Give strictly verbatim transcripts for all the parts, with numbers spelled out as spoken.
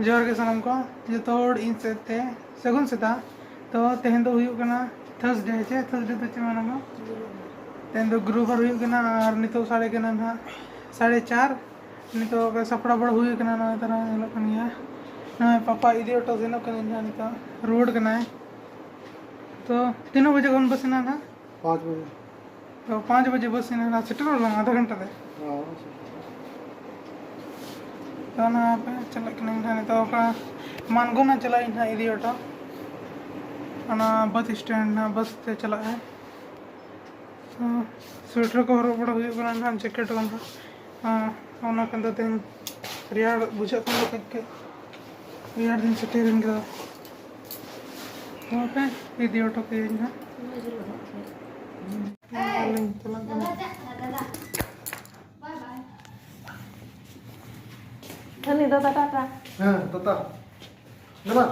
ᱡᱚᱦᱟᱨ ᱜᱮ ᱥᱟᱱᱟᱢ ᱠᱚ, ᱡᱚᱛᱚ ᱦᱚᱲ ᱤᱧ ᱥᱮᱫ ᱛᱮ ᱥᱟᱹᱜᱩᱱ ᱥᱮᱛᱟᱜ᱾ ᱛᱚ ᱛᱮᱦᱮᱧ ᱫᱚ ᱦᱩᱭᱩᱜ ᱠᱟᱱᱟ ᱛᱷᱟᱨᱥᱰᱮ, ᱪᱮ ᱛᱷᱟᱨᱥᱰᱮ ᱫᱚ ᱪᱮᱫ ᱢᱟᱦᱟ ᱠᱟᱱᱟ? ᱛᱮᱦᱮᱧ ᱫᱚ ᱜᱩᱨᱩᱵᱟᱨ ᱦᱩᱭᱩᱜ ᱠᱟᱱᱟ᱾ ᱟᱨ ᱱᱤᱛᱚᱜ ᱥᱟᱰᱮ ᱠᱟᱱᱟ ᱱᱟᱦᱟᱜ ᱥᱟᱲᱮ ᱪᱟᱨ᱾ ᱱᱤᱛᱚᱜ ᱥᱟᱯᱲᱟᱣ ᱵᱟᱲᱟ ᱦᱩᱭ ᱠᱟᱱᱟ, ᱱᱚᱜᱼᱚᱭ ᱛᱟᱨᱟ ᱧᱮᱞᱚᱜ ᱠᱟᱱ ᱜᱮᱭᱟ᱾ ᱱᱚᱜᱼᱚᱭ ᱯᱟᱯᱟ ᱤᱫᱤ ᱦᱚᱴᱚ ᱥᱮᱱᱚᱜ ᱠᱟᱱᱟᱧ ᱱᱟᱦᱟᱜ, ᱱᱤᱛᱚᱜ ᱨᱩᱣᱟᱹᱲ ᱠᱟᱱᱟᱭ᱾ ᱛᱚ ᱛᱤᱱᱟᱹᱜ ᱵᱟᱡᱮ ᱠᱷᱚᱱ ᱵᱟᱥ ᱮᱱᱟ ᱱᱟᱦᱟᱜ? ᱯᱟᱸᱪ ᱵᱟᱡᱮ᱾ ᱛᱚ ᱯᱟᱸᱪ ᱵᱟᱡᱮ ᱵᱟᱥ ᱮᱱᱟ ᱱᱟᱦᱟᱜ, ᱥᱮᱴᱮᱨᱚᱜ ᱟᱞᱟᱝ ᱟᱫᱷᱟ ᱜᱷᱚᱱᱴᱟ ᱨᱮ᱾ ᱦᱮᱸ, ᱥᱮᱴᱮᱨᱚᱜ᱾ ᱛᱚ ᱚᱱᱟ ᱦᱟᱯᱮ ᱪᱟᱞᱟᱜ ᱠᱟᱹᱱᱟᱹᱧ ᱱᱟᱦᱟᱜ ᱱᱤᱛᱚᱜ, ᱚᱠᱟ ᱢᱟᱱᱜᱚᱱᱟ ᱪᱟᱞᱟᱜ ᱤᱧ ᱱᱟᱦᱟᱜ ᱤᱫᱤ ᱦᱚᱴᱚ᱾ ᱚᱱᱟ ᱵᱟᱥ ᱥᱴᱮᱱᱰ ᱱᱟᱦᱟᱜ ᱵᱟᱥ ᱛᱮ ᱪᱟᱞᱟᱜᱼᱟ᱾ ᱛᱚ ᱥᱩᱭᱮᱴᱟᱨ ᱠᱚ ᱦᱚᱨᱚᱜ ᱵᱟᱲᱟ ᱦᱩᱭᱩᱜ ᱠᱟᱱᱟ ᱱᱟᱦᱟᱜ, ᱡᱮᱠᱮᱴ ᱠᱚ ᱱᱟᱦᱟᱜ᱾ ᱟᱨ ᱚᱱᱟ ᱠᱷᱟᱱ ᱫᱚ ᱛᱮᱦᱮᱧ ᱨᱮᱭᱟᱲ ᱵᱩᱡᱷᱟᱹᱜ ᱠᱟᱱ ᱫᱚ ᱠᱟᱹᱡ ᱠᱟᱹᱡ᱾ ᱨᱮᱭᱟᱲ ᱫᱤᱱ ᱥᱮᱴᱮᱨᱮᱱ ᱠᱮᱫᱟ᱾ ᱦᱟᱯᱮ ᱤᱫᱤ ᱦᱚᱴᱚ ᱠᱟᱹᱭᱟᱹᱧ ᱱᱟᱦᱟᱜ᱾ ᱟᱨ ᱞᱤᱧ ᱪᱟᱞᱟᱜ ᱠᱟᱱᱟ᱾ ᱦᱟᱹᱱᱤ ᱫᱟᱫᱟ ᱴᱟᱴᱟ᱾ ᱦᱮᱸ, ᱴᱟᱴᱟ᱾ ᱫᱮᱞᱟ᱾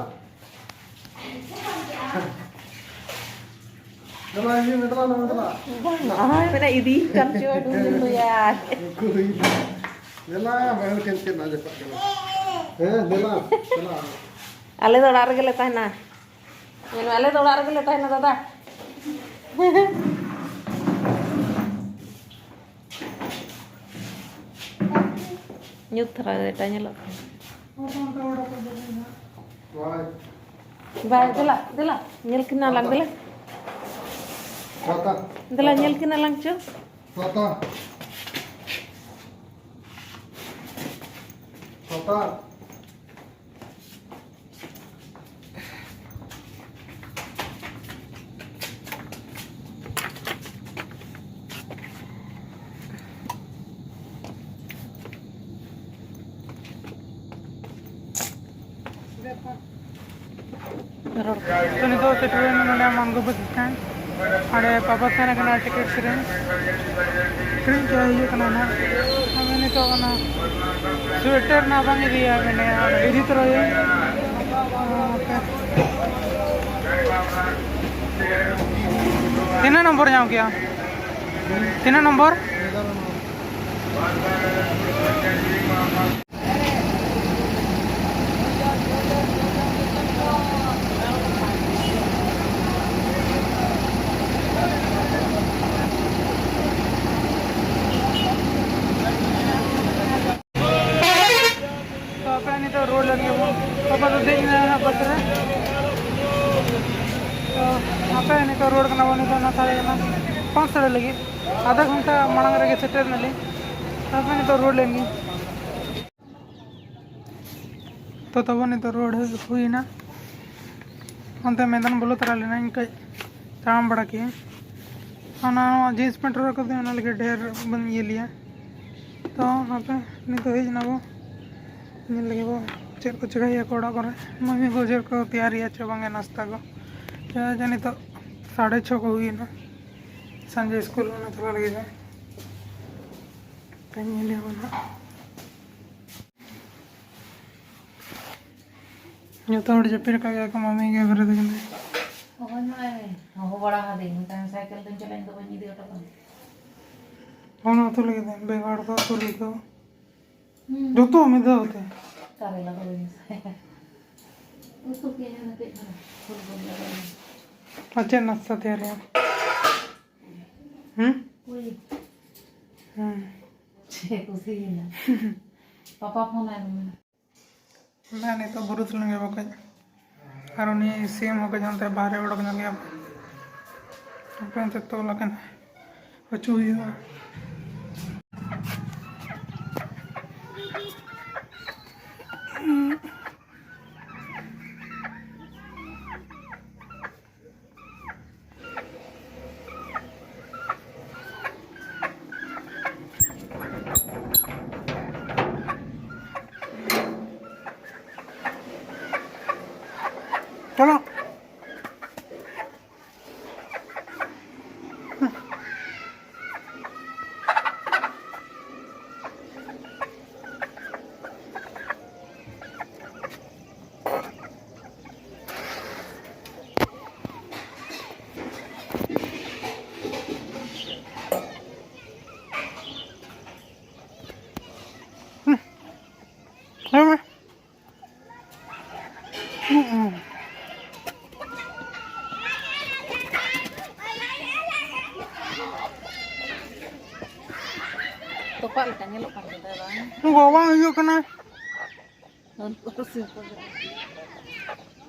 ᱫᱮᱞᱟ, ᱤᱭᱟᱹ ᱢᱮ, ᱫᱮᱞᱟ, ᱫᱮᱞᱟ, ᱫᱮᱞᱟ᱾ ᱵᱟᱝ, ᱟᱭ, ᱢᱮᱱᱟ ᱤᱫᱤ ᱠᱟᱱ ᱪᱚ, ᱰᱩᱝ ᱞᱩᱭᱟ᱾ ᱩᱱᱠᱩ ᱫᱚ ᱤᱫᱤ᱾ ᱫᱮᱞᱟ, ᱵᱟᱹᱦᱩ ᱴᱷᱮᱱ ᱪᱮᱫ ᱱᱟ ᱡᱚᱯᱟᱜ ᱠᱟᱱᱟ? ᱦᱮᱸ, ᱫᱮᱞᱟ, ᱫᱮᱞᱟ᱾ ᱟᱞᱮ ᱫᱚ ᱚᱲᱟᱜ ᱨᱮᱜᱮ ᱞᱮ ᱛᱟᱦᱮᱱᱟ᱾ ᱢᱮᱱ ᱢᱮ, ᱟᱞᱮ ᱫᱚ ᱚᱲᱟᱜ ᱨᱮᱜᱮ ᱞᱮ ᱛᱟᱦᱮᱱᱟ, ᱫᱟᱫᱟ᱾ ᱧᱩᱛ ᱫᱷᱟᱨᱟ ᱜᱮ ᱮᱴᱟ ᱧᱮᱞᱚᱜ ᱠᱟᱱᱟ᱾ ᱵᱟᱭ, ᱫᱮᱞᱟ, ᱫᱮᱞᱟ, ᱧᱮᱞ ᱠᱤᱱᱟ ᱞᱟᱝ, ᱫᱮᱞᱟ᱾ ᱫᱮᱞᱟ, ᱧᱮᱞ ᱠᱤᱱᱟ ᱞᱟᱝ ᱪᱚ᱾ ᱨᱚᱲ ᱠᱚ᱾ ᱛᱚ, ᱱᱤᱛᱚᱜ ᱥᱮᱴᱮᱨ ᱦᱩᱭᱱᱟ ᱱᱚᱰᱮ ᱢᱟᱱᱜᱚ ᱵᱟᱥ ᱥᱴᱮᱱᱰ᱾ ᱦᱟᱸᱰᱮ ᱯᱟᱯᱟ ᱥᱮᱱ ᱟᱠᱟᱱᱟ ᱴᱤᱠᱤᱴ ᱠᱤᱨᱤᱧ᱾ ᱠᱤᱨᱤᱧ ᱪᱚ ᱦᱩᱭᱩᱜ ᱠᱟᱱᱟ ᱱᱟᱦᱟᱜ᱾ ᱟᱫᱚ ᱱᱤᱛᱚᱜ ᱚᱱᱟ ᱥᱩᱭᱮᱴᱟᱨ ᱱᱟᱦᱟᱜ ᱵᱟᱝ ᱤᱫᱤᱭᱟ, ᱢᱮᱱᱮ ᱟᱨ ᱤᱫᱤ ᱛᱚᱨᱟᱭᱟᱹᱧ᱾ ᱛᱤᱱᱟᱹᱜ ᱱᱚᱢᱵᱚᱨ ᱧᱟᱢ ᱠᱮᱜᱼᱟ? ᱛᱤᱱᱟᱹᱜ ᱱᱚᱢᱵᱚᱨ? ᱠᱟᱱᱟ ᱵᱚᱱ ᱱᱤᱛᱚᱜ ᱚᱱᱟ ᱥᱟᱲᱮ ᱠᱟᱱᱟ ᱯᱟᱸᱪ ᱥᱟᱲᱮ ᱞᱟᱹᱜᱤᱫ᱾ ᱟᱫᱷᱟ ᱜᱷᱚᱱᱴᱟ ᱢᱟᱲᱟᱝ ᱨᱮᱜᱮ ᱥᱮᱴᱮᱨ ᱱᱟᱞᱤᱧ᱾ ᱛᱟᱨᱯᱚᱨᱮ ᱱᱤᱛᱚᱜ ᱨᱩᱣᱟᱹᱲ ᱞᱮᱱ ᱜᱮ᱾ ᱛᱚ ᱛᱟᱵᱚ ᱱᱤᱛᱚᱜ ᱨᱩᱣᱟᱹᱲ ᱦᱩᱭ-, ᱦᱩᱭᱱᱟ᱾ ᱚᱱᱛᱮ ᱢᱮᱫᱟᱱ ᱵᱚᱞᱚ ᱛᱚᱨᱟ ᱞᱮᱱᱟᱧ, ᱠᱟᱹᱡ ᱛᱟᱲᱟᱢ ᱵᱟᱲᱟ ᱠᱮᱜᱼᱟᱹᱧ᱾ ᱚᱱᱟ ᱡᱤᱱᱥ ᱯᱮᱱᱴ ᱦᱚᱨᱚᱜ ᱠᱟᱛᱮ ᱚᱱᱟ ᱞᱟᱹᱜᱤᱫ ᱰᱷᱮᱨ ᱵᱚᱱ ᱤᱭᱟᱹ ᱞᱮᱭᱟ᱾ ᱛᱚ ᱦᱟᱯᱮ ᱱᱤᱛᱚᱜ ᱦᱮᱡ ᱮᱱᱟ ᱵᱚ, ᱧᱮᱞ ᱞᱮᱜᱮ ᱵᱚ ᱪᱮᱫ ᱠᱚ ᱪᱤᱠᱟᱹᱭᱮᱫᱼᱟ ᱠᱚ ᱚᱲᱟᱜ ᱠᱚᱨᱮ᱾ ᱢᱟᱹᱢᱤ ᱠᱚ ᱪᱮᱫ ᱠᱚ ᱛᱮᱭᱟᱨᱮᱜᱼᱟ ᱪᱮ ᱵᱟᱝᱟ ᱱᱟᱥᱛᱟ ᱠᱚ᱾ ᱪᱮᱫᱟᱜ ᱡᱮ ᱱᱤᱛᱚᱜ ᱥᱟᱲᱮ ᱪᱷᱚ ᱠᱚ ᱦᱩᱭᱮᱱᱟ᱾ ᱥᱟᱸᱡᱮ ᱥᱠᱩᱞ ᱚᱱᱟ ᱪᱟᱞᱟᱜ ᱞᱟᱹᱜᱤᱫ ᱛᱮ᱾ ᱛᱮ ᱧᱮᱞ ᱟᱵᱚᱱ ᱦᱟᱸᱜ᱾ ᱡᱚᱛᱚ ᱦᱚᱲ ᱡᱟᱹᱯᱤᱫ ᱟᱠᱟᱫ ᱜᱮᱭᱟ ᱠᱚ, ᱢᱟᱹᱢᱤ ᱜᱮ ᱵᱮᱨᱮᱫ ᱟᱠᱟᱱᱟᱭ᱾ ᱦᱚᱦᱚ ᱧᱚᱜ ᱟᱭ ᱢᱮ, ᱦᱚᱦᱚ ᱵᱟᱲᱟ ᱟᱫᱮᱧ, ᱢᱮᱛᱟᱭ ᱢᱮ ᱥᱟᱭᱠᱮᱞ ᱫᱚᱧ ᱪᱟᱞᱟᱜ, ᱤᱧ ᱫᱚ ᱵᱟᱹᱧ ᱤᱫᱤ ᱦᱚᱴᱚ ᱠᱟᱜᱼᱟ᱾ ᱚᱱᱟ ᱩᱛᱩ ᱞᱟᱹᱜᱤᱫ ᱫᱚ ᱵᱮᱸᱜᱟᱲ ᱠᱚ ᱩᱛᱩ ᱞᱟᱹᱜᱤᱫ ᱫᱚ᱾ ᱦᱩᱸ᱾ ᱡᱚᱛᱚ ᱢᱤᱫ ᱫᱷᱟᱣ ᱛᱮ᱾ ᱠᱟᱨᱮᱞᱟ ᱠᱚ ᱞᱟᱹᱭ ᱢᱮᱥᱮ᱾ ᱩᱛᱩ ᱯᱮᱸᱭᱟᱡᱽ ᱚᱱᱟ ᱠᱟᱹᱡ ᱫᱷᱟᱨᱟ, ᱯᱷᱩᱞ ᱠᱚ ᱞᱟᱜᱟᱣ ᱢᱮ᱾ ᱟᱨ ᱪᱮᱫ ᱱᱟᱥᱛᱟ ᱛᱮᱭᱟᱨ ᱦᱩᱭᱩᱜᱼᱟ? ᱦᱩᱸ? ᱦᱩᱭ᱾ ᱦᱩᱸ᱾ ᱪᱮᱫ ᱠᱩᱥᱤᱭᱮᱱᱟ? ᱯᱟᱯᱟ ᱯᱷᱳᱱ ᱟᱭ ᱢᱮ᱾ ᱚᱱᱟ ᱱᱤᱛᱚᱜ ᱵᱩᱨᱩ ᱛᱩᱞᱟᱹᱣ ᱜᱮᱭᱟ ᱵᱟᱠᱷᱟᱡ᱾ ᱟᱨ ᱩᱱᱤ ᱥᱤᱢ ᱦᱚᱸ ᱠᱟᱹᱡ ᱦᱟᱱᱛᱮ ᱵᱟᱦᱨᱮ ᱚᱰᱚᱠ ᱧᱚᱜ ᱜᱮᱭᱟ᱾ ᱦᱟᱯᱮ ᱚᱱᱛᱮ ᱛᱚᱞ ᱟᱠᱟᱱᱟ, ᱚᱪᱚ ᱦᱩᱭᱩᱜᱼᱟ᱾ ᱪᱚᱞᱚ᱾ ᱦᱮᱸ ᱢᱟ᱾ ᱦᱩᱸ᱾ ᱛᱚᱯᱟᱜ ᱞᱮᱠᱟ ᱧᱮᱞᱚᱜ ᱠᱟᱱ ᱜᱮᱭᱟ ᱵᱟᱝ? ᱜᱚ ᱵᱟᱝ ᱦᱤᱡᱩᱜ ᱠᱟᱱᱟ᱾ ᱩᱱᱠᱩ ᱠᱚ ᱥᱤᱢ ᱠᱚ ᱜᱮ᱾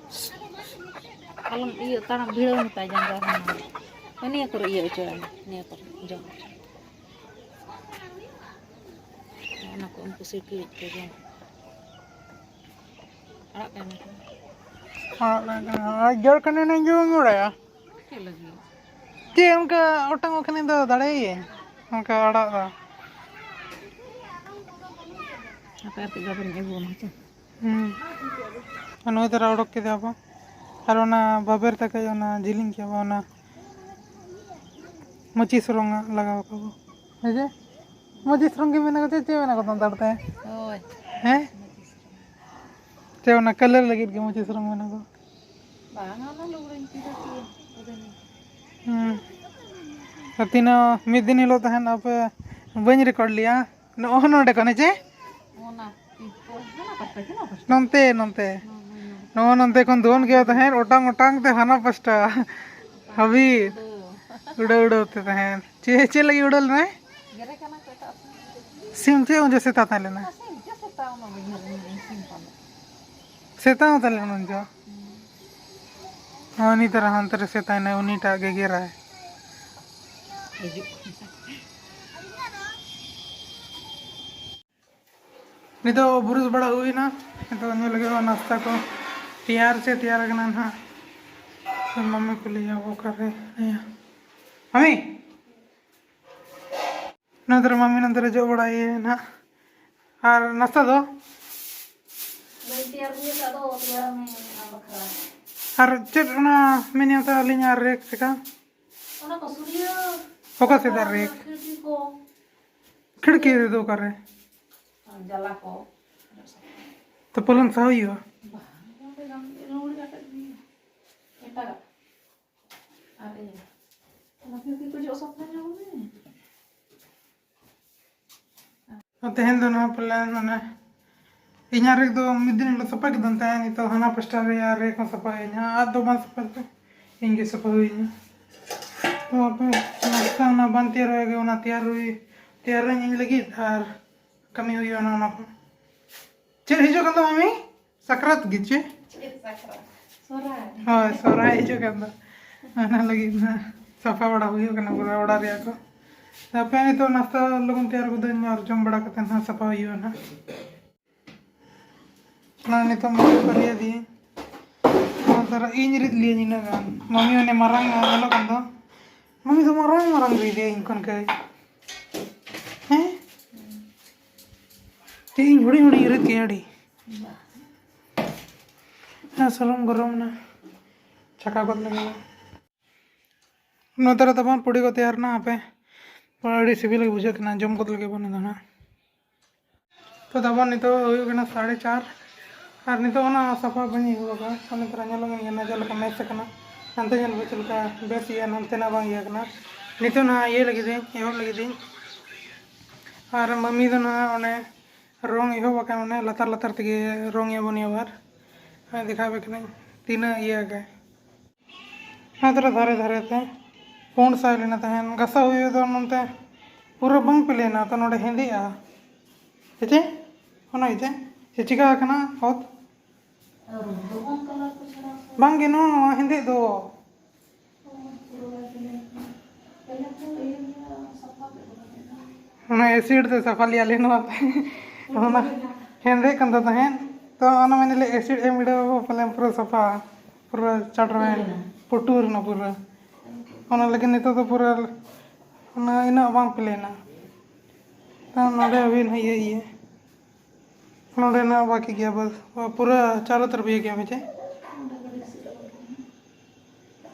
ᱟᱞᱚᱢ ᱤᱭᱟᱹ, ᱛᱟᱲᱟᱢ ᱵᱷᱤᱲᱟᱹᱣ ᱢᱮᱛᱟᱭ ᱡᱟᱸᱜᱟ ᱦᱚᱸ᱾ ᱱᱤᱭᱟᱹ ᱠᱚᱨᱮ ᱤᱭᱟᱹ ᱦᱚᱪᱚᱭ ᱢᱮ, ᱱᱤᱭᱟᱹ ᱠᱚᱨᱮ ᱡᱚᱢ ᱦᱚᱪᱚ᱾ ᱚᱱᱟ ᱠᱚ ᱩᱱᱠᱩ ᱥᱤᱴᱤ ᱠᱚ ᱡᱚᱢ᱾ ᱟᱲᱟᱜ ᱠᱟᱭ ᱢᱮ᱾ ᱟᱲᱟᱜ ᱠᱟᱭ ᱢᱮ᱾ ᱟᱨ ᱡᱚᱲ ᱠᱟᱱᱟ ᱱᱟᱝ ᱡᱚᱢ ᱵᱟᱲᱟᱭᱟ᱾ ᱪᱮᱫ ᱞᱟᱹᱜᱤᱫ? ᱪᱮᱫ ᱚᱱᱠᱟ ᱚᱴᱟᱝ ᱚᱜ ᱠᱷᱟᱱ ᱤᱧ ᱫᱚ ᱫᱟᱲᱮᱭᱟᱹᱧ᱾ ᱚᱱᱠᱟ ᱟᱲᱟᱜ ᱫᱚ᱾ ᱦᱟᱯᱮ ᱟᱨ ᱠᱟᱹᱡ ᱵᱟᱵᱮᱨᱤᱧ ᱟᱹᱜᱩ ᱟᱢᱟ, ᱦᱮᱸ ᱪᱮ? ᱦᱩᱸ᱾ ᱟᱨ ᱱᱩᱭ ᱫᱷᱟᱨᱟ ᱚᱰᱚᱠ ᱠᱮᱫᱮᱭᱟ ᱵᱚ᱾ ᱟᱨ ᱚᱱᱟ ᱵᱟᱵᱮᱨ ᱛᱟᱠᱚ ᱚᱱᱟ ᱡᱤᱞᱤᱧ ᱠᱮᱫ ᱵᱚ, ᱚᱱᱟ ᱢᱟᱹᱪᱤ ᱥᱚᱨᱚᱝ ᱟᱜ ᱞᱟᱜᱟᱣ ᱠᱟᱵᱚ᱾ ᱦᱮᱸ ᱡᱮ? ᱢᱟᱹᱪᱤ ᱥᱚᱨᱚᱝ ᱜᱮ ᱢᱮᱱᱟᱜ ᱠᱚᱛᱮ ᱪᱮᱫ ᱢᱮᱱᱟᱜ ᱠᱚ ᱥᱟᱱᱛᱟᱲ ᱛᱮ? ᱦᱳᱭ᱾ ᱦᱮᱸ? ᱪᱮ ᱚᱱᱟ ᱠᱟᱞᱟᱨ ᱞᱟᱹᱜᱤᱫ ᱜᱮ ᱢᱟᱹᱪᱤ ᱥᱚᱨᱚᱝ ᱢᱮᱱᱟᱜ ᱠᱚ? ᱵᱟᱝᱟ, ᱚᱱᱟ ᱞᱩᱜᱽᱲᱤᱧ ᱪᱮᱫ ᱟᱹᱜᱩᱭᱟ᱾ ᱦᱩᱸ᱾ ᱟᱨ ᱛᱤᱱᱟᱹᱜ ᱢᱤᱫ ᱫᱤᱱ ᱦᱤᱞᱳᱜ ᱛᱟᱦᱮᱱ ᱟᱯᱮ ᱵᱟᱹᱧ ᱨᱮᱠᱚᱨᱰ ᱞᱮᱜᱼᱟ᱾ ᱱᱚᱜᱼᱚ ᱱᱚᱰᱮ ᱠᱷᱚᱱ, ᱦᱮᱸ ᱪᱮ? ᱚᱱᱟ ᱯᱤᱯᱟᱹ, ᱦᱟᱱᱟ ᱯᱟᱥᱴᱟ ᱜᱮ, ᱱᱚᱣᱟ ᱯᱟᱥᱴᱟ᱾ ᱱᱚᱱᱛᱮ, ᱱᱚᱱᱛᱮ᱾ ᱦᱩᱸ, ᱦᱩᱸ, ᱦᱩᱸ᱾ ᱱᱚᱜᱼᱚ ᱱᱚᱱᱛᱮ ᱠᱷᱚᱱ ᱫᱚᱱ ᱜᱮᱭᱟ ᱛᱟᱦᱮᱸᱫ, ᱚᱴᱟᱝ ᱚᱴᱟᱝ ᱛᱮ ᱦᱟᱱᱟ ᱯᱟᱥᱴᱟ ᱦᱟᱹᱵᱤᱡ᱾ ᱩᱰᱟᱹᱣ᱾ ᱩᱰᱟᱹᱣ ᱩᱰᱟᱹᱣ ᱛᱮ ᱛᱟᱦᱮᱸᱫ᱾ ᱪᱮᱫ, ᱪᱮᱫ ᱞᱟᱹᱜᱤᱫ ᱩᱰᱟᱹᱣ ᱞᱮᱱᱟᱭ? ᱜᱮᱨᱮ ᱠᱟᱱᱟ ᱠᱚ ᱮᱴᱟᱜ ᱥᱮᱱ᱾ ᱥᱤᱢ ᱪᱮᱫ ᱩᱱ ᱡᱚᱦᱚᱜ ᱥᱮᱛᱟ ᱛᱟᱦᱮᱸ ᱞᱮᱱᱟ? ᱚᱱᱟ ᱥᱤᱢ ᱪᱮᱫ ᱥᱮᱛᱟ, ᱚᱱᱟ ᱵᱟᱹᱧ ᱧᱮᱞ ᱞᱮᱫᱟ, ᱥᱤᱢ ᱯᱟᱞᱮ᱾ ᱥᱮᱛᱟ ᱦᱚᱸ ᱛᱟᱦᱮᱸ ᱞᱮᱱᱟ ᱩᱱ ᱡᱚᱦᱚᱜ? ᱦᱩᱸ᱾ ᱦᱚᱸ, ᱩᱱᱤ ᱛᱟᱨᱟ ᱦᱟᱱᱛᱮ ᱨᱮ ᱥᱮᱛᱟᱭ ᱱᱟᱭ, ᱩᱱᱤᱴᱟᱜ ᱜᱮ ᱜᱮᱨᱟᱭ᱾ ᱦᱤᱡᱩᱜ᱾ ᱱᱤᱛᱚᱜ ᱵᱨᱟᱥ ᱵᱟᱲᱟ ᱦᱩᱭᱱᱟ᱾ ᱱᱤᱛᱚᱜ ᱧᱮᱞ ᱞᱟᱹᱜᱤᱫ ᱱᱟᱥᱛᱟ ᱠᱚ ᱛᱮᱭᱟᱨ ᱥᱮ ᱛᱮᱭᱟᱨ ᱟᱠᱟᱱᱟ ᱱᱟᱦᱟᱜ᱾ ᱢᱟᱢᱤ ᱠᱩᱞᱤᱭᱟ ᱚᱠᱟᱨᱮ ᱦᱮᱱᱟᱭᱟ᱾ ᱢᱟᱢᱤ! ᱱᱚᱛᱮ ᱨᱮ ᱢᱟᱢᱤ ᱱᱚᱛᱮ ᱨᱮ ᱡᱚᱜ ᱵᱟᱲᱟᱭ ᱱᱟᱦᱟᱜ᱾ ᱟᱨ ᱱᱟᱥᱛᱟ ᱫᱚ? ᱵᱟᱹᱧ ᱛᱮᱭᱟᱨ ᱦᱩᱭ ᱟᱠᱟᱫ ᱫᱚ, ᱛᱮᱭᱟᱨ ᱢᱮ ᱟᱢ ᱵᱟᱠᱷᱨᱟ᱾ ᱟᱨ ᱪᱮᱫ ᱚᱱᱟ ᱢᱮᱱᱮᱫ ᱛᱟᱦᱮᱸ ᱟᱹᱞᱤᱧ ᱟᱨ ᱨᱮᱠ ᱪᱮᱠᱟ? ᱚᱱᱟ ᱠᱚ ᱥᱩᱨᱤᱭᱟᱹ᱾ ᱚᱠᱟ ᱥᱮᱫ ᱟᱨ ᱨᱮᱠ? ᱠᱷᱤᱲᱠᱤ ᱠᱚ᱾ ᱠᱷᱤᱲᱠᱤ ᱨᱮᱫᱚ ᱚᱠᱟᱨᱮ? ᱡᱟᱞᱟ ᱠᱚ᱾ ᱛᱚ ᱯᱟᱞᱚᱱ ᱥᱟᱦᱟ ᱦᱩᱭᱩᱜᱼᱟ? ᱵᱟᱝ, ᱱᱚᱰᱮ ᱜᱟᱱ ᱨᱩᱣᱟᱹᱲ ᱠᱟᱛᱮ ᱜᱮ᱾ ᱮᱴᱟᱜᱟᱜ᱾ ᱟᱨ ᱤᱭᱟᱹ, ᱚᱱᱟ ᱠᱷᱤᱲᱠᱤ ᱠᱚ ᱡᱚᱜ ᱥᱟᱯᱷᱟ ᱧᱚᱜ ᱢᱮ᱾ ᱛᱮᱦᱮᱧ ᱫᱚ ᱱᱚᱣᱟ ᱯᱞᱮᱱ, ᱢᱟᱱᱮ, ᱤᱧᱟᱹᱜ ᱨᱮᱠ ᱫᱚ ᱢᱤᱫ ᱫᱤᱱ ᱦᱤᱞᱳᱜ ᱥᱟᱯᱷᱟ ᱠᱮᱫᱟᱢ ᱛᱟᱦᱮᱸ, ᱱᱤᱛᱚᱜ ᱦᱟᱱᱟ ᱯᱟᱥᱴᱟ ᱨᱮᱭᱟᱜ ᱨᱮᱠ ᱦᱚᱸ ᱥᱟᱯᱷᱟ ᱦᱩᱭ ᱤᱧᱟᱹ, ᱟᱨ ᱫᱚ ᱵᱟᱝ ᱥᱟᱯᱷᱟ ᱞᱮᱫᱟ, ᱤᱧ ᱜᱮ ᱥᱟᱯᱷᱟ ᱦᱩᱭ ᱤᱧᱟᱹ᱾ ᱛᱚ ᱟᱯᱮ ᱱᱟᱥᱛᱟ ᱚᱱᱟ ᱵᱟᱝ ᱛᱮᱭᱟᱨ ᱦᱩᱭ ᱜᱮ, ᱚᱱᱟ ᱛᱮᱭᱟᱨ ᱦᱩᱭ, ᱛᱮᱭᱟᱨᱟᱹᱧ ᱤᱧ ᱞᱟᱹᱜᱤᱫ, ᱟᱨ ᱠᱟᱹᱢᱤ ᱦᱩᱭᱩᱜᱼᱟ ᱚᱱᱟ, ᱚᱱᱟ ᱠᱚ᱾ ᱪᱮᱫ ᱦᱤᱡᱩᱜ ᱠᱟᱱ ᱛᱟᱢᱟ ᱢᱟᱹᱭ? ᱥᱟᱠᱨᱟᱛ ᱜᱮ ᱪᱮ? ᱪᱮᱫ ᱥᱟᱠᱨᱟᱛ? ᱦᱳᱭ, ᱥᱚᱦᱨᱟᱭ ᱦᱤᱡᱩᱜ ᱠᱟᱱ ᱫᱚ, ᱚᱱᱟ ᱞᱟᱹᱜᱤᱫ ᱱᱟᱦᱟᱜ ᱥᱟᱯᱷᱟ ᱵᱟᱲᱟ ᱦᱩᱭᱩᱜ ᱠᱟᱱᱟ ᱯᱩᱨᱟᱹ ᱚᱲᱟᱜ ᱨᱮᱭᱟᱜ ᱠᱚ᱾ ᱛᱟᱯᱮ ᱱᱤᱛᱚᱜ ᱱᱟᱥᱛᱟ ᱞᱚᱜᱚᱱ ᱛᱮᱭᱟᱨ ᱠᱚᱫᱚᱧ ᱟᱨ ᱡᱚᱢ ᱵᱟᱲᱟ ᱠᱟᱛᱮ ᱱᱟᱦᱟᱜ ᱥᱟᱯᱷᱟ ᱦᱩᱭᱩᱜᱼᱟ ᱱᱟᱦᱟᱜ᱾ ᱚᱱᱟ ᱱᱤᱛᱚᱜ ᱢᱟ ᱵᱟᱨᱭᱟ ᱫᱤᱭᱮ᱾ ᱚᱱᱟ ᱛᱚᱨᱟ ᱤᱧ ᱨᱤᱫ ᱞᱤᱭᱟᱹᱧ ᱤᱱᱟᱹᱜ ᱜᱟᱱ᱾ ᱢᱟᱢᱤ ᱚᱱᱮ ᱢᱟᱨᱟᱝ ᱧᱮᱞᱚᱜ ᱠᱟᱱ ᱫᱚ, ᱢᱟᱢᱤ ᱫᱚ ᱢᱟᱨᱟᱝ ᱢᱟᱨᱟᱝ ᱨᱤᱫᱮ ᱤᱧ ᱠᱷᱚᱱ ᱠᱟᱹᱡ᱾ ᱦᱮᱸ? ᱪᱮᱫ ᱤᱧ ᱦᱩᱰᱤᱧ ᱦᱩᱰᱤᱧ ᱨᱤᱫ ᱠᱮᱜᱼᱟ ᱟᱹᱰᱤ᱾ ᱦᱮᱸ, ᱥᱩᱱᱩᱢ ᱜᱚᱨᱚᱢ ᱮᱱᱟ, ᱪᱷᱟᱠᱟ ᱜᱚᱫ ᱞᱮᱜᱮ᱾ ᱱᱚᱛᱮ ᱨᱮ ᱛᱟᱵᱚᱱ ᱯᱩᱲᱤ ᱠᱚ ᱛᱮᱭᱟᱨ ᱮᱱᱟ, ᱦᱟᱯᱮ᱾ ᱟᱹᱰᱤ ᱥᱤᱵᱤᱞ ᱜᱮ ᱵᱩᱡᱷᱟᱹᱜ ᱠᱟᱱᱟ, ᱡᱚᱢ ᱜᱚᱫ ᱞᱮᱜᱮ ᱵᱚᱱ ᱱᱤᱛᱚᱜ ᱱᱟᱦᱟᱜ᱾ ᱛᱚ ᱛᱟᱵᱚᱱ ᱱᱤᱛᱚᱜ ᱦᱩᱭᱩᱜ ᱠᱟᱱᱟ ᱥᱟᱲᱮ ᱪᱟᱨ, ᱟᱨ ᱱᱤᱛᱚᱜ ᱚᱱᱟ ᱥᱟᱯᱷᱟ ᱵᱟᱹᱧ ᱮᱦᱚᱵ ᱟᱠᱟᱫᱟ᱾ ᱥᱟᱢᱱᱮ ᱛᱚᱨᱟ ᱧᱮᱞᱚᱜ ᱠᱟᱱ ᱜᱮᱭᱟ ᱱᱟᱦᱟᱜ ᱪᱮᱫ ᱞᱮᱠᱟ ᱢᱮᱥ ᱟᱠᱟᱱᱟ, ᱦᱟᱱᱛᱮ ᱧᱮᱞ ᱯᱮ ᱪᱮᱫ ᱞᱮᱠᱟ ᱵᱮᱥ ᱜᱮᱭᱟ, ᱱᱚᱱᱛᱮᱱᱟᱜ ᱵᱟᱝ ᱤᱭᱟᱹ ᱠᱟᱱᱟ᱾ ᱱᱤᱛᱚᱜ ᱱᱟᱦᱟᱜ ᱤᱭᱟᱹ ᱞᱟᱹᱜᱤᱫ ᱤᱧ, ᱮᱦᱚᱵ ᱞᱟᱹᱜᱤᱫ ᱤᱧ᱾ ᱟᱨ ᱢᱟᱹᱢᱤ ᱫᱚ ᱱᱟᱦᱟᱜ ᱚᱱᱮ ᱨᱚᱝ ᱮᱦᱚᱵ ᱟᱠᱟᱱ, ᱚᱱᱮ ᱞᱟᱛᱟᱨ ᱞᱟᱛᱟᱨ ᱛᱮᱜᱮ ᱨᱚᱝ ᱮᱫ ᱵᱚᱱ ᱮᱦᱚᱵᱟ᱾ ᱟᱨ ᱫᱮᱠᱷᱟᱣ ᱟᱯᱮ ᱠᱟᱹᱱᱟᱹᱧ ᱛᱤᱱᱟᱹᱜ ᱤᱭᱟᱹ ᱟᱠᱟᱱ᱾ ᱚᱱᱟ ᱫᱷᱟᱨᱮ ᱫᱷᱟᱨᱮ ᱫᱷᱟᱨᱮ ᱛᱮ ᱯᱩᱸᱰ ᱥᱟᱭ ᱞᱮᱱᱟ ᱛᱟᱦᱮᱸᱱ, ᱜᱷᱟᱥᱟᱣ ᱦᱩᱭᱩᱜ ᱫᱚ ᱱᱚᱱᱛᱮ ᱯᱩᱨᱟᱹ ᱵᱟᱝ ᱯᱞᱮᱱᱟ, ᱛᱚ ᱱᱚᱰᱮ ᱦᱮᱸᱫᱮᱜᱼᱟ᱾ ᱦᱮᱸᱪᱮ? ᱚᱱᱟ ᱜᱮᱪᱮ? ᱪᱮ ᱪᱤᱠᱟ ᱟᱠᱟᱱᱟ ᱚᱛ? ᱵᱟᱝᱜᱮ, ᱱᱚᱣᱟ, ᱱᱚᱣᱟ ᱦᱮᱸᱫᱮᱜ ᱫᱚ᱾ ᱚᱱᱟ ᱮᱥᱤᱰ ᱛᱮ ᱥᱟᱯᱷᱟ ᱞᱮᱭᱟ ᱞᱮ ᱱᱚᱣᱟ ᱛᱮ᱾ ᱚᱱᱟ ᱦᱮᱸᱫᱮᱜ ᱠᱟᱱ ᱛᱟᱦᱮᱸᱫ, ᱛᱚ ᱚᱱᱟ ᱢᱮᱱ ᱞᱮ ᱮᱥᱤᱰ ᱮᱢ ᱵᱤᱰᱟᱹᱣ ᱯᱟᱞᱮᱱ ᱯᱩᱨᱟᱹ ᱥᱟᱯᱷᱟ, ᱯᱩᱨᱟᱹ ᱪᱟᱴᱨᱟᱭᱮᱱ, ᱯᱩᱴᱩᱨ ᱮᱱᱟ ᱯᱩᱨᱟᱹ᱾ ᱚᱱᱟ ᱞᱟᱹᱜᱤᱫ ᱱᱤᱛᱚᱜ ᱫᱚ ᱯᱩᱨᱟᱹ ᱚᱱᱟ ᱤᱱᱟᱹᱜ ᱵᱟᱝ ᱯᱞᱮᱱᱟ᱾ ᱛᱚ ᱱᱚᱰᱮ ᱦᱩᱭᱱᱟ ᱤᱭᱟᱹ, ᱤᱭᱟᱹ᱾ ᱱᱚᱰᱮᱱᱟᱜ ᱵᱟᱹᱠᱤ ᱜᱮᱭᱟ ᱵᱟᱥ, ᱯᱩᱨᱟᱹ ᱪᱟᱨᱚ ᱛᱚᱨᱚᱯ ᱤᱭᱟᱹ ᱜᱮᱭᱟ ᱢᱮᱪᱮ᱾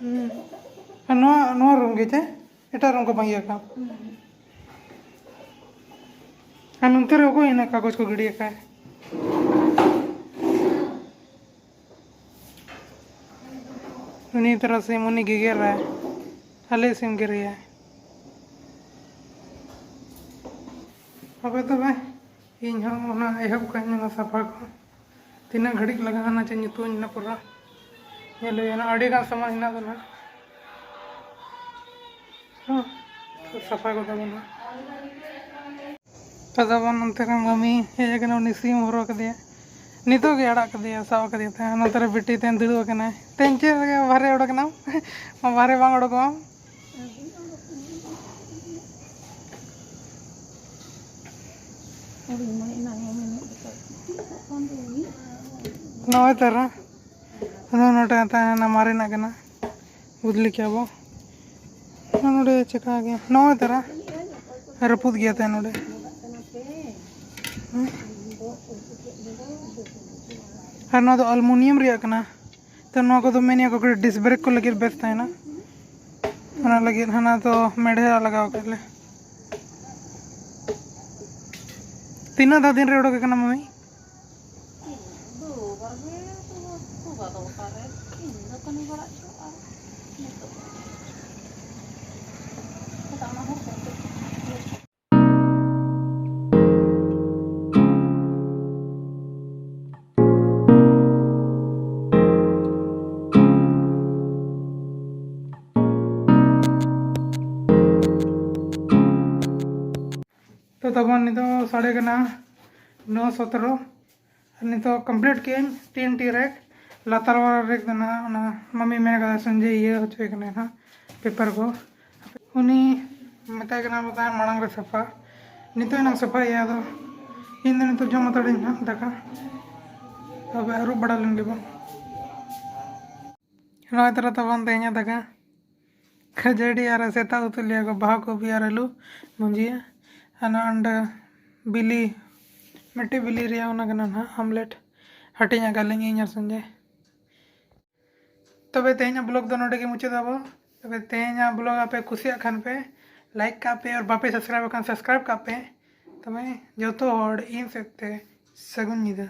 ᱦᱩᱸ᱾ ᱟᱨ ᱱᱚᱣᱟ, ᱱᱚᱣᱟ ᱨᱩᱢ ᱜᱮ ᱪᱮ? ᱮᱴᱟᱜ ᱨᱩᱢ ᱠᱚ ᱵᱟᱝ ᱤᱭᱟᱹ ᱠᱟᱜ? ᱟᱨ ᱱᱚᱱᱛᱮ ᱨᱮ ᱚᱠᱚᱭ ᱦᱮᱱᱟᱜ ᱠᱟᱜᱚᱡᱽ ᱠᱚ ᱜᱤᱰᱤ ᱟᱠᱟᱫ? ᱩᱱᱤ ᱛᱟᱨᱟ ᱥᱤᱢ ᱩᱱᱤ ᱜᱮᱜᱮᱨᱟᱭ, ᱟᱞᱮ ᱥᱤᱢ ᱜᱮᱨᱮᱭᱟᱭ᱾ ᱦᱟᱯᱮ ᱛᱚᱵᱮ, ᱤᱧ ᱦᱚᱸ ᱚᱱᱟ ᱮᱦᱚᱵ ᱠᱟᱜ ᱟᱹᱧ ᱚᱱᱟ ᱥᱟᱯᱷᱟ ᱠᱚ᱾ ᱛᱤᱱᱟᱹᱜ ᱜᱷᱟᱹᱲᱤᱡ ᱞᱟᱜᱟᱜᱼᱟ ᱚᱱᱟ ᱪᱮᱫ ᱧᱩᱛᱩᱢ ᱤᱧ ᱱᱟᱜ ᱯᱩᱨᱟᱹ ᱧᱮᱞ ᱦᱩᱭᱩᱜᱼᱟ᱾ ᱟᱹᱰᱤ ᱜᱟᱱ ᱥᱟᱢᱟᱱ ᱦᱮᱱᱟᱜ ᱫᱚ ᱱᱟᱜ᱾ ᱦᱚᱸ, ᱥᱟᱯᱷᱟ ᱜᱚᱫᱟ ᱵᱚᱱ ᱱᱟᱜ᱾ ᱛᱚ ᱛᱟᱵᱚᱱ ᱱᱚᱱᱛᱮ ᱨᱮ ᱢᱟᱹᱢᱤ ᱦᱮᱡ ᱟᱠᱟᱱᱟ, ᱩᱱᱤ ᱥᱤᱢ ᱦᱚᱨᱚ ᱠᱮᱫᱮᱭᱟ᱾ ᱱᱤᱛᱚᱜ ᱜᱮ ᱟᱲᱟᱜ ᱠᱟᱫᱮᱭᱟ, ᱥᱟᱵ ᱠᱟᱫᱮᱭᱟ ᱛᱟᱦᱮᱸ᱾ ᱱᱚᱛᱮ ᱨᱮ ᱵᱤᱴᱤ ᱛᱟᱦᱮᱸ ᱫᱩᱲᱩᱵ ᱟᱠᱟᱱᱟᱭ᱾ ᱛᱮᱦᱮᱧ ᱪᱮᱫ ᱞᱟᱹᱜᱤᱫ ᱵᱟᱦᱨᱮ ᱚᱰᱚᱠ ᱮᱱᱟᱢ? ᱢᱟ ᱵᱟᱦᱨᱮ ᱵᱟᱝ ᱚᱰᱚᱠᱚᱜ ᱟᱢ᱾ ᱱᱚᱜᱼᱚᱭ ᱛᱟᱨᱟ᱾ ᱱᱚᱜᱼᱚ ᱱᱚᱰᱮ ᱛᱟᱦᱮᱱᱟ ᱢᱟᱨᱮᱱᱟᱜ ᱠᱟᱱᱟ᱾ ᱵᱚᱫᱞᱤ ᱠᱮᱭᱟ ᱵᱚ᱾ ᱱᱚᱰᱮ ᱪᱮᱠᱟ ᱜᱮᱭᱟ, ᱱᱚᱜᱼᱚᱭ ᱛᱟᱨᱟ ᱨᱟᱹᱯᱩᱫ ᱜᱮᱭᱟ ᱛᱟᱦᱮᱸ ᱱᱚᱰᱮ᱾ ᱦᱮᱸ? ᱟᱨ ᱱᱚᱣᱟ ᱫᱚ ᱟᱞᱢᱩᱱᱤᱭᱟᱢ ᱨᱮᱭᱟᱜ ᱠᱟᱱᱟ᱾ ᱛᱚ ᱱᱚᱣᱟ ᱠᱚᱫᱚ ᱢᱮᱱᱮᱫ ᱠᱚ ᱰᱤᱥ ᱵᱨᱮᱠ ᱠᱚ ᱞᱟᱹᱜᱤᱫ ᱵᱮᱥ ᱛᱟᱦᱮᱱᱟ᱾ ᱚᱱᱟ ᱞᱟᱹᱜᱤᱫ ᱦᱟᱱᱟ ᱫᱚ ᱢᱮᱲᱦᱮᱫ ᱞᱟᱜᱟᱣ ᱠᱮᱫ ᱞᱮ᱾ ᱛᱤᱱᱟᱹᱜ ᱫᱷᱟᱣ ᱫᱤᱱ ᱨᱮ ᱚᱰᱚᱠ ᱠᱟᱱᱟ ᱢᱟᱹᱢᱤ? ᱫᱩ ᱵᱟᱨ ᱜᱮ ᱛᱚ ᱛᱩᱵᱟ ᱫᱚ ᱚᱠᱟᱨᱮ? ᱤᱧ ᱫᱚ ᱠᱟᱹᱢᱤ ᱵᱟᱲᱟᱜ ᱪᱚ ᱟᱨ ᱱᱤᱛᱚᱜ ᱫᱚ ᱚᱱᱟ ᱦᱚᱸ ᱠᱚᱢ ᱠᱚ ᱛᱚ ᱛᱟᱵᱚᱱ ᱱᱤᱛᱚᱜ ᱥᱟᱰᱮ ᱠᱟᱱᱟ ᱱᱚ ᱥᱚᱛᱨᱚ᱾ ᱟᱨ ᱱᱤᱛᱚᱜ ᱠᱚᱢᱯᱞᱤᱴ ᱠᱮᱫᱟᱹᱧ ᱛᱤᱱ ᱴᱤ ᱨᱮᱠ᱾ ᱞᱟᱛᱟᱨ ᱣᱟᱞᱟ ᱨᱮᱠ ᱫᱚ ᱱᱟᱦᱟᱜ ᱚᱱᱟ ᱢᱟᱢᱤ ᱢᱮᱱ ᱠᱟᱫᱟ ᱥᱚᱧᱡᱚᱭ ᱤᱭᱟᱹ ᱦᱚᱪᱚᱭ ᱠᱟᱱᱟᱭ ᱱᱟᱦᱟᱜ ᱯᱮᱯᱟᱨ ᱠᱚ᱾ ᱩᱱᱤ ᱢᱮᱛᱟᱭ ᱠᱟᱱᱟ ᱵᱚ ᱛᱟᱦᱮᱸᱫ ᱢᱟᱲᱟᱝ ᱨᱮ ᱥᱟᱯᱷᱟ, ᱱᱤᱛᱚᱜ ᱮᱱᱟᱝ ᱥᱟᱯᱷᱟᱭᱮᱭᱟ᱾ ᱟᱫᱚ ᱤᱧ ᱫᱚ ᱱᱤᱛᱚᱜ ᱡᱚᱢ ᱦᱟᱛᱟᱲᱟᱹᱧ ᱱᱟᱦᱟᱜ ᱫᱟᱠᱟ᱾ ᱛᱚᱵᱮ ᱟᱹᱨᱩᱵ ᱵᱟᱲᱟ ᱞᱮᱱ ᱜᱮᱵᱚᱱ᱾ ᱱᱚᱜᱼᱚᱭ ᱛᱚᱨᱟ ᱛᱟᱵᱚᱱ ᱛᱮᱦᱮᱧᱟᱜ ᱫᱟᱠᱟ᱾ ᱠᱷᱟᱹᱡᱟᱹᱲᱤ ᱟᱨ ᱥᱮᱛᱟ ᱩᱛᱩ ᱞᱮᱭᱟ ᱠᱚ, ᱵᱟᱦᱟ ᱠᱚᱯᱤ ᱟᱨ ᱟᱹᱞᱩ ᱵᱷᱩᱸᱡᱤᱭᱟ᱾ ᱟᱨ ᱱᱚᱣᱟ ᱚᱸᱰᱮ ᱵᱤᱞᱤ, ᱢᱤᱫᱴᱮᱡ ᱵᱤᱞᱤ ᱨᱮᱭᱟᱜ ᱚᱱᱟ ᱠᱟᱱᱟ ᱱᱟᱦᱟᱜ ᱟᱢᱞᱮᱴ᱾ ᱦᱟᱹᱴᱤᱧ ᱟᱠᱟᱫ ᱞᱤᱧ ᱤᱧ ᱟᱨ ᱥᱚᱧᱡᱚᱭ᱾ ᱛᱚᱵᱮ ᱛᱮᱦᱮᱧᱟᱜ ᱵᱞᱚᱜ ᱫᱚ ᱱᱚᱰᱮ ᱜᱮ ᱢᱩᱪᱟᱹᱫ ᱟᱵᱚ᱾ ᱛᱚᱵᱮ ᱛᱮᱦᱮᱧᱟᱜ ᱵᱞᱚᱜ ᱟᱯᱮ ᱠᱩᱥᱤᱭᱟᱜ ᱠᱷᱟᱱ ᱯᱮ ᱞᱟᱭᱤᱠ ᱠᱟᱜ ᱯᱮ, ᱟᱨ ᱵᱟᱯᱮ ᱥᱟᱵᱥᱠᱨᱟᱭᱤᱵ ᱟᱠᱟᱱ ᱥᱟᱵᱥᱠᱨᱟᱭᱤᱵ ᱠᱟᱜ ᱯᱮ᱾ ᱛᱚᱵᱮ ᱡᱚᱛᱚ ᱦᱚᱲ ᱤᱧ ᱥᱮᱫ ᱛᱮ ᱥᱟᱹᱜᱩᱱ ᱧᱤᱫᱟᱹ᱾